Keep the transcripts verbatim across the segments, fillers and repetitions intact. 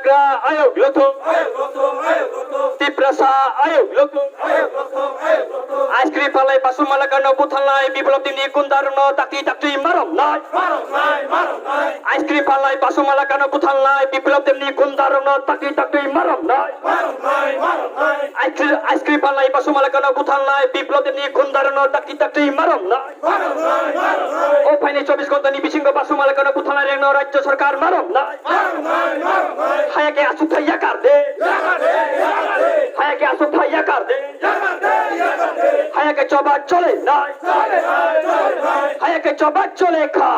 Tipra ayok lothong. Tiprasa ayok lothong. Ice cream phalai Basumala Kano buthalnai Biplop Debni gunda rokno takti takti marom nai. Ice cream phalai Basumala Kano buthalnai Biplop Debni gunda rokno takti takti marom nai. Ice cream, ice cream phalai Basumala Kano buthalnai Biplop Debni gunda rokno takti takti marom nai. O phaini chobbish ghontani bisingo Basumala Kano buthalnai rengno Rajya Sarkar marom nai. Haya ke asuk thai yakar de. Haya ke asuk thai yakar de. Haya ke choba chole nai. Haya ke choba chole kha.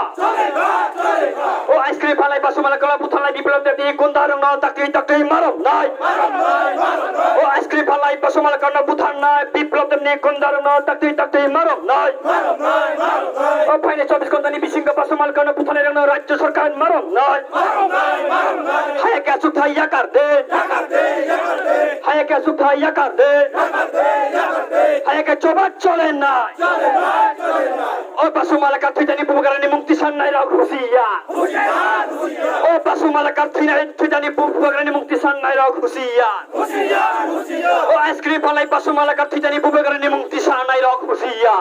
O ice cream phalai Basumala Kano buthalnai Biplop Debni gunda rokno takti takti marom nai. O ice cream phalai Basumala Kano buthalnai Biplop Debni gunda rokno takti takti marom nai. O phaini chobbish ghontani bisingo Basumala Kano buthalnai rokno Rajya Sarkar marom nai. Haya ke asuk thai yakar de. Haya ke asuk thai yakar de. Haya ke choba chole nai. O Basumala Kano thwitani bubagrani mung tisan nai rok husiya. O Basumala Kano thwinai, thwitani bubagrani mung tisan nai rok husiya. O ice cream phalai Basumala Kano thwitani bubagrani mung tisan nai rok husiya.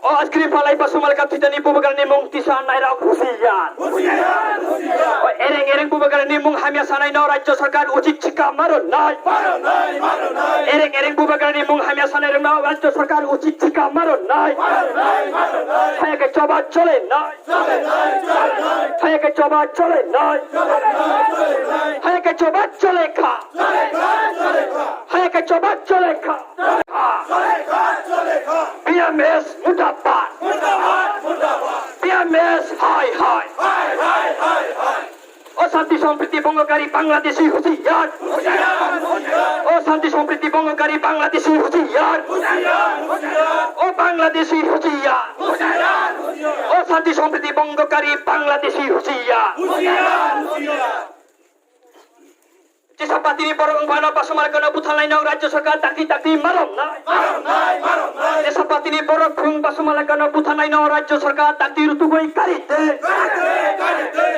O ice cream phalai Basumala Kano thwitani bubagrani mung tisan nai rok husiya. O ereng ereng bubagrani mung hamya sanai no Rajya Sarkar uchit chika maron nai. Ereng ereng bubagrani mung hamya sanai rok no Rajya Sarkar uchit chika maron nai. Haya ke choba chole nai. Haya ke choba chole nai. Haya ke choba chole kha. Haya ke choba chole kha. P M S murdabad. P M S hai hai. O shanti sampriti bongokari Bangladeshi husiar. O shanti sampriti bongokari Bangladeshi husiar. O Bangladeshi husiar. O shanti sampriti bongokari Bangladeshi husiar. Jesa patini borok wngphano Basumala Kano buthalnai no Rajya Sarkar takti takti marom nai. Jesa patini borok phung Basumala Kano buthalnai no Rajya Sarkar takti rutugwi kari de.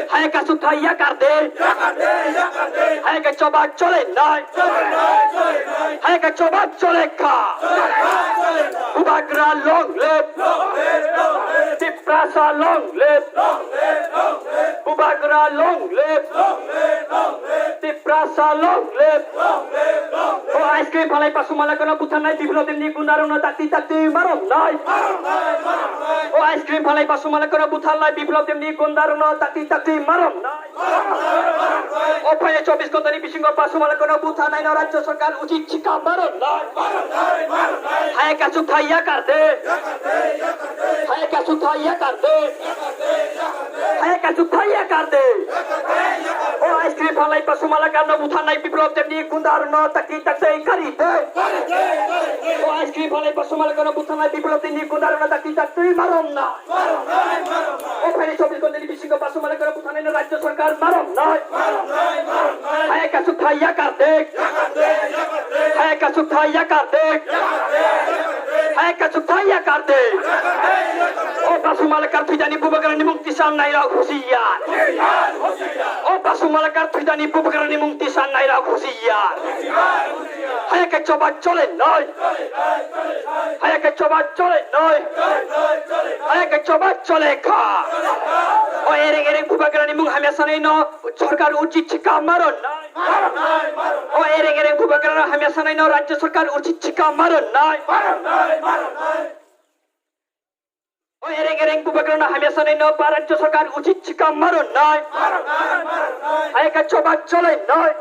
Haya ke asuk thai yakar de. Haya ke choba chole nai. Haya ke choba chole kha. Bubagra long live. Tiprasa long live. Bubagra long live. Tiprasa long live. O ice cream phalai Basumala Kano buthalnai Biplop Debni gunda rokno takti takti marom nai. O ice cream phalai Basumala Kano buthalnai Biplop Debni gunda rokno takti takti marom nai. O phaini chobbish ghontani bisingo Basumala Kano buthalnai no Rajya Sarkar uchit chika maron nai. Haya ke asuk thai yakar de. Haya ke asuk thai yakar de. Haya ke asuk thai yakar de. O ice cream phalai Basumala Kano buthalnai Biplop Debni gunda rokno takti takti kari de. O ice cream phalai Basumala Kano buthalnai Biplop Debni gunda rokno takti takti marom nai. O phaini chobbish ghontani bisingo Basumala Kano buthalnai no Rajya Sarkar marom nai. Haya ke asuk thai yakar de. Haya ke asuk thai yakar de. Haya ke asuk thai yakar de. O Basumala Kano thwitani bubagrani mung tisan nai rok husiar. O Basumala Kano thwitani bubagrani mung tisan nai rok husiar. Haya ke choba chole nai. Haya ke choba chole nai. Haya ke choba chole kha. O ereng ereng bubagrani mung hamya sanai no Sarkar uchit chika maron nai. O ereng ereng bubagrano hamya sanai no Rajya Sarkar uchit chika maron nai. O ereng ereng bubagrano hamya sanai no ba Rajya Sarkar uchit chika maron nai. Haya ke choba chole nai.